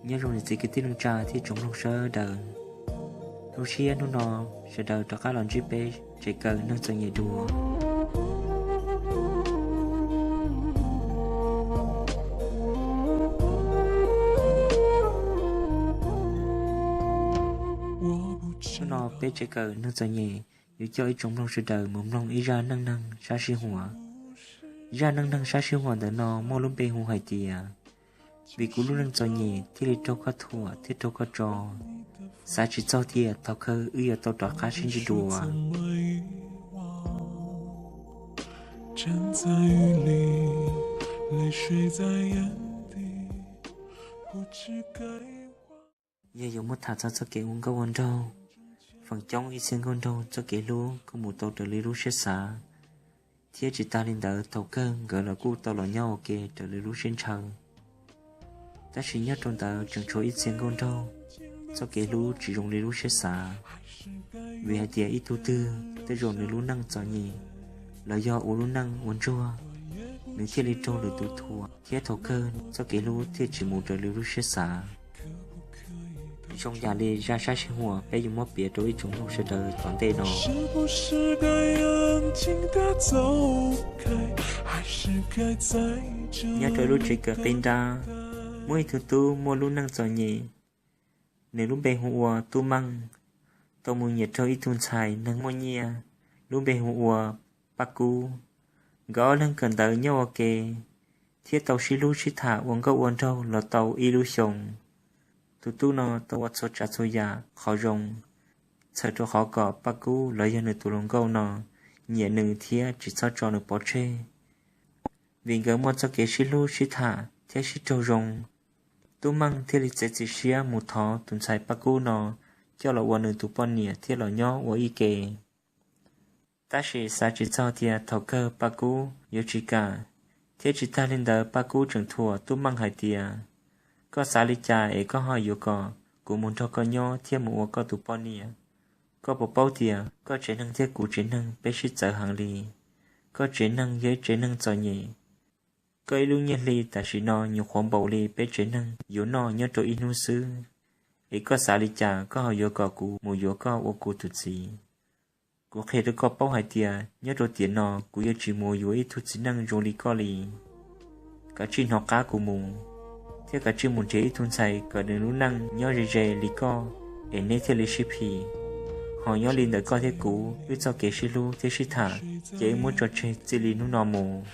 Nyob zoo niam txiv kwv tij neej tsa thiab tsoom mloog sawv daws. Zoo siab hnub no sawv daws rov qab los ntsib peb tsev kawm neeg txom nyem dua. Hnub no peb tsev kawm neeg txom nyem yuav coj ib tsoom mloog sawv daws mus mloog ib zaj neej neeg sab sij huam. Zaj neej neeg sab sij huam ntawm no muaj lub npe hu hais tias, vim kuv lub neej txom nyem thiaj li raug koj thuam thiab raug koj tso. Xav tsis txog tias thaum kawg wb yuav tau rov qab sib ntsib dua. Yog yuav muab tham txog txoj kev ua nkauj ua nraug, feem coob ib txhia nkauj nraug txoj kev hlub kuj mus tau raws li lub siab xav, thiab tsis tas li ntawd thaum kawg nkawd los kuj tau los nyob ua ke raws li lub siab ntshaw. Tab sis nyob rau ntawd tseem tshuav ib txhia nkauj nraug txoj kev hlub tsis zoo li lub siab xav. Vim hais tias ib tug twg tej zaum nws lub neej txom nyem los yog ua lub neej ua ntsuag, nws thiaj li raug lwm tus thuam thiab thaum kawg txoj kev hlub thiaj tsis mus raws li lub siab xav. Zoo yam li zaj sab sij huam peb yuav muab piav rau ib tsoom mloog sawv daws tom ntej no. Nyob rau lub tsev kawm qib nrab, muaj ib tug tub muaj lub neej txom nyem, nws lub npe hu ua Tub Meej, tau mus nyiam raug ib tug ntxhais neeg muaj nyiaj, lub npe hu ua Paj Kub. Nkawd ob leeg kawm ntawv nyob ua ke, thiab tau sib hlub sib tham ua nkauj ua nraug los tau ib lub xyoo. Tus tub no tau ua txhua tsav txhua yam qhov zoo, txhawm rau qhov kom Paj Kub los yog nws tus hluas nkauj no nyiam nws thiab tsis txhob tso nws pov tseg. Vim nkawd muaj txoj kev sib hlub sib tham thiab sib raug zoo, Tub Meej thiaj li txiav txim siab mus thov tus ntxhais Paj Kub no coj los ua nws tus poj niam thiab los nyob ua ib ke. Tab sis xav tsis txog tias thaum kawg Paj Kub yuav tsis kam, thiab tsis tag li ntawd Paj Kub tseem thuam Tub Meej hais tias, koj xav li cas es koj ho yuav kom kuv mus nrog koj nyob thiab mus ua koj tus poj niam? Koj puas paub tias koj tsev neeg thiab kuv tsev neeg peb sib txawv heev li? Koj tsev neeg yog ib tsev neeg txom nyem. Koj ib lub nyiaj hli tam sim no nyuam qhuav npaum li peb tsev neeg yuav noj nyob rau ib hnub xwb. Es koj xav li cas koj ho yuav kom kuv mus yuav koj ua kuv tus txiv? Kuv qhia rau koj paub hais tias nyob rau tiam no kuv yuav tsis mus yuav ib tug txiv neej zoo li koj li. Kav tsij hnov qab kuv mus, thiab kav tsij mus nrhiav ib tug ntxhais kom nws lub neej nyob ze ze li koj, es neb thiaj li sib phim. Ho nyob li ntawm koj thiab kuv wb txoj kev sib hlub thiab sib tham, ces wb muab tso tseg txij li hnub no mus.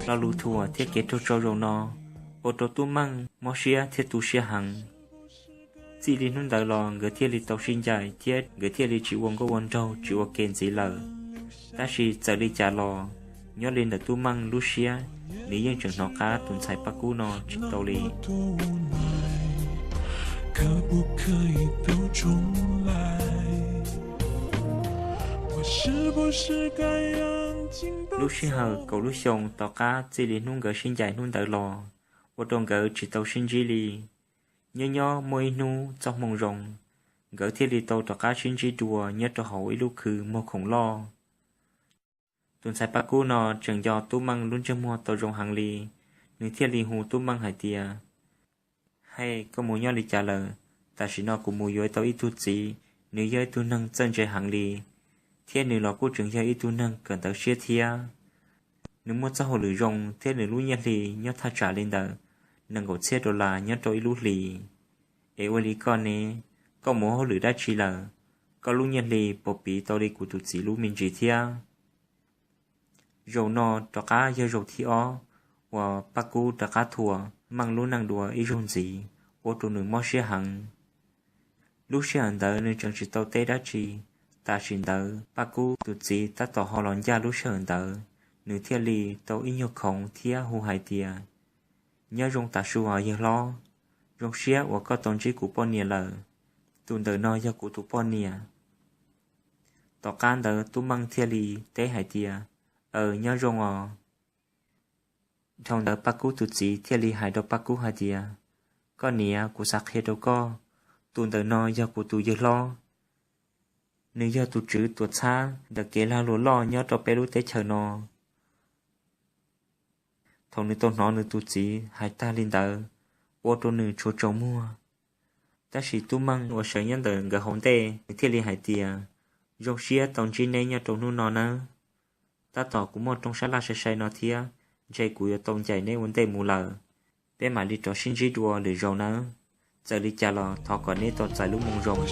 Lo lus thuam thiab kev raug tso zaum no ua rau Tub Meej mob siab thiab tu siab heev. Txij li hnub ntawd los nkawd thiaj li tau sib ncaim thiab nkawd thiaj li tsis ua nkauj ua nraug tsis ua ke ntxiv lawm. Tab sis txawm li cas los, nyob li ntawm Tub Meej lub siab, nws yeej tseem hnov qab tus ntxhais Paj Kub no tsis tau li. Lub sij hawm kaum lub xyoo tom qab txij li hnub nkawd sib ncaim hnub ntawd los, ua rau nkawd tsis tau sib ntsib li. Nyob nyob muaj ib hnub txoj hmoo zoo, nkawd thiaj li tau rov qab sib ntsib dua nyob rau hauv ib lub khw muag khoom loj. Tus ntxhais Paj Kub no tseem nco Tub Meej lub ntsej muag tau zoo heev li, nws thiaj li hu Tub Meej hais tias, hej, koj mus nyob li cas lawm? Tam sim no kuv mus yuav tau ib tug txiv, nws yog ib tug neeg txawj ntse heev li, thiab nws los kuj tseem yog ib tug neeg kawm ntawv siab thiab. Nws muaj txoj hauj lwm zoo thiab nws lub nyiaj hli nyob thaj tsam li ntawm nees nkaum txhiab dollar nyob rau ib lub hlis. Es ua li koj ne, koj mus hauj lwm dab tsi lawm? Koj lub nyiaj hli puas piv tau li kuv tus txiv lub me ntsis thiab? Zaum no rov qab yog zaum thib ob uas Paj Kub rov qab thuam Meej lub neej dua ib zaug ntxiv, ua rau nws mob siab heev. Lub sij hawm ntawd nws tseem tsis tau teb dab tsi. Tam sim ntawd Paj Kub tus txiv tab tom ho los ncaj lub sij hawm ntawd, nws thiaj li tau ib nyuag khoov thiab hu hais tias, nyob zoo tav su os yawg hlob, zoo siab uas koj tau ntsib kuv poj niam lawm. Tus ntawm no yog kuv tus poj niam. Tom qab ntawd Tub Meej thiaj li teb hais tias, aws, nyob zoo os. Dhau ntawd Paj Kub tus txiv thiaj li hais rau Paj Kub hais tias, koj niam, kuv xav qhia rau koj, tus ntawm no yog kuv tus yawg hlob, nws yog tus tswv tuam txhab ntawm kev lag luam loj nyob rau peb lub teb chaws no. Thaum nws tau hnov nws tus txiv hais tag li ntawd, ua rau nws tshua tsaus muag. Tab sis tub Meej uas sawv nyob ntawm nkawd hauv ntej, nws thiaj li hais tias, Zoo siab tau ntsib neb nyob rau hnub no nawb. Tab tom kuv muaj rooj sab laj sai sai no thiab, ntshe kuv yuav tau ncaim neb ua ntej mus lawm. Peb mam li rov sib ntsib dua lwm zaus nawb. Txawm li cas los thov kom neb tau txais lub moo zoo.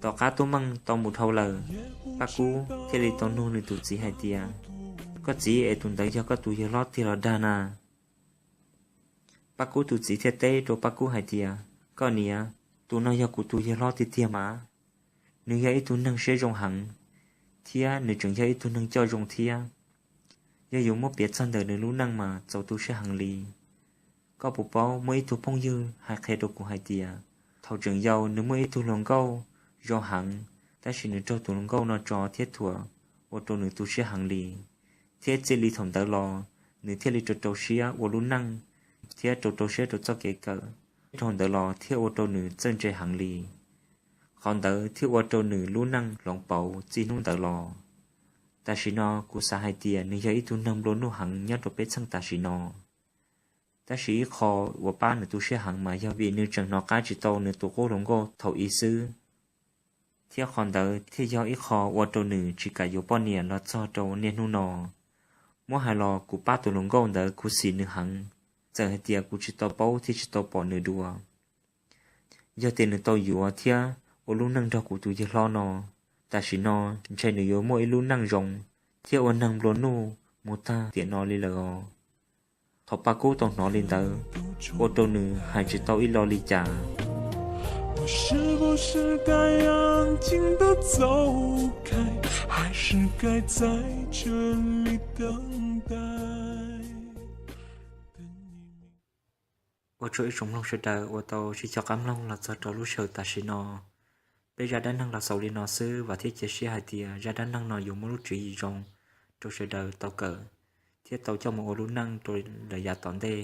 Tom qab tub Meej tau mus dhau lawm, Paj Kub thiaj li tau nug nws tus txiv hais tias, Koj txiv, es tus ntawd yog koj tus yawg hlob tiag los dag na? Paj Kub tus txiv thiaj teb rau Paj Kub hais tias, Koj niam, tus no yog kuv tus yawg hlob tiag tiag mas. Nws yog ib tug neeg siab zoo heev, thiab nws tseem yog ib tug neeg coj zoo thiab. Yog yuav muab piav txog ntawm nws lub neej mas txaus tu siab heev li. Koj puas paub, muaj ib tug phooj ywg hais qhia rau kuv hais tias, thaum tseem yau nws muaj ib tug hluas nkauj zoo heev, tab sis nws raug tus hluas nkauj no tso thiab thuam, ua rau nws tu siab heev li. Thiab txij li thaum ntawd los, nws thiaj li rau rau siab ua lub neej, thiab rau rau siab rau txoj kev kawm. Dhau ntawd los thiaj ua rau nws txawj ntse heev li. Qhov ntawd thiaj ua rau nws lub neej hloov pauv txij hnub ntawd los. Tam sim no kuv xav hais tias nws yog ib tug neeg nplua nuj heev nyob rau peb txheej tam sim no. Tab sis ib qho uas pab nws tu siab heev mas yog vim nws tseem hnov qab tsis tau nws tus qub hluas nkauj thaum ub xwb. Thiab qhov ntawd thiaj yog ib qho ua rau nws tsis kam yuav poj niam los txog rau niaj hnub no. Muab hais los kuv pab tus hluas nkauj ntawd khuv xim nws heev, txawm hais tias kuv tsis tau paub thiab tsis tau pom nws dua. Yog tias nws tau yuav thiab ua lub neej nrog kuv tus yawg hlob no, tam sim no ntshe nws yuav muaj ib lub neej zoo thiab ua neeg nplua nuj mus tag tiam no li lawm os. Thaum Paj Kub tau hnov li ntawd, ua rau nws hais tsis tau ib lo li cas. Ua tsaug ib tsoom mloog sawv daws uas tau sib coj qab mloog los txog rau lub sij hawm tam sim no. Peb zaj dab neeg los xaus li no xwb, vam thiab cia siab hais tias zaj dab neeg no yuav muaj lub tswv yim zoo rau sawv daws tau kawm thiab tau coj mus ua lub neej rau lawm yav tom ntej.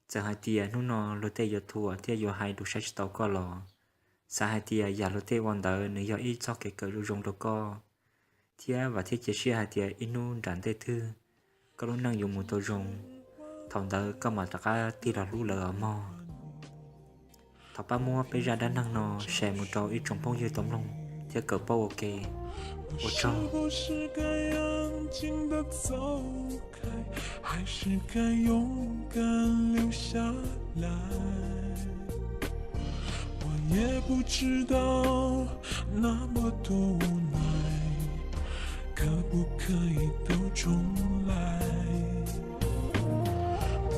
Txawm hais tias hnub no luag tej yuav thuam thiab yuav hais lus saib tsis taus koj los, xav hais tias yam luag tej ua ntawd nws yog ib txoj kev kawm zoo zoo rau koj, thiab vam thiab cia siab hais tias ib hnub nram ntej twg koj lub neej yuav mus tau zoo, thaum ntawd koj mam rov qab tig los hlub lawv os mog. Thov pab muab peb zaj dab neeg no share mus rau ib tsoom phooj ywg tau mloog thiab kawm paub ua ke. Ua tsaug.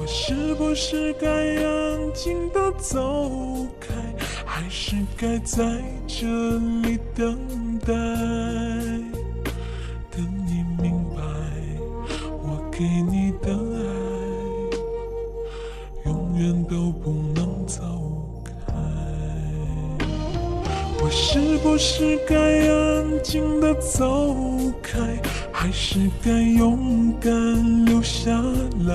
我是不是该安静地走开，还是该在这里等待？等你明白，我给你的爱，永远都不能走开。我是不是该安静地走开，还是该勇敢留下来？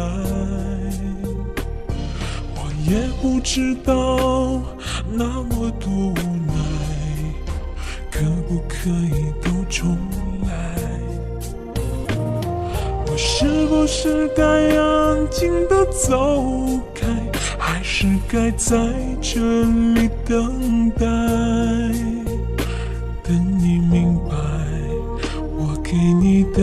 我也不知道 那么多无奈，可不可以都重来？我是不是该安静地走开，还是该在这里等待？等你明白，我给你的